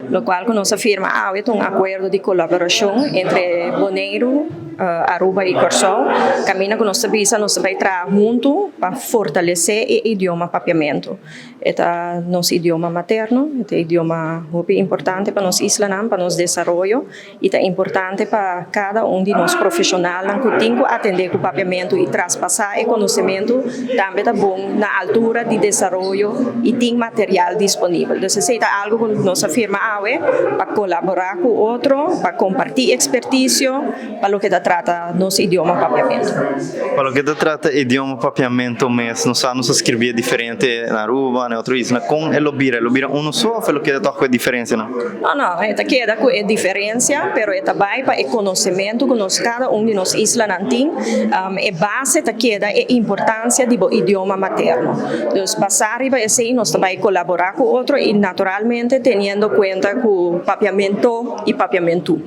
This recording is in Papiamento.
Lokual ku nos a firma awe ta un akuerdo di kolaborashon entre Boneiru, Aruba i Kòrsou, kaminda ku nos ta bisa nos ta bai traha huntu pa fortalesé e idioma papiamentu. E ta nos idioma materno, e ta idioma hopi importante pa nos islanan, pa nos desaroyo i ta importante pa kada un di nos profeshonalnan ku tin ku atendé ku papiamentu i traspasá e konosementu tambe ta bon na altura di desaroyo i tin material disponibel. Dus esei ta algu ku nos a firma awe pa kolaborá ku otro, pa kompartí ekspertisio pa loke ta trata nos idioma papiamentu. Pa loke ta trata idioma papiamentu mes, nos sa nos a skirbié diferente na Aruba, na e otro isla. Kon e lo bira? E lo bira uno so of e lo keda tòg ku e diferensianan? No, no, e ta keda ku e diferensia, pero e ta bai pa e konosementu ku nos kada un di nos islanan tin. E base ta keda e importansia di bo idioma materno. Dus basá riba esei nos ta bai kolaborá ku otro i naturalmente teniendo kuenta ku papiamento i papiamentu.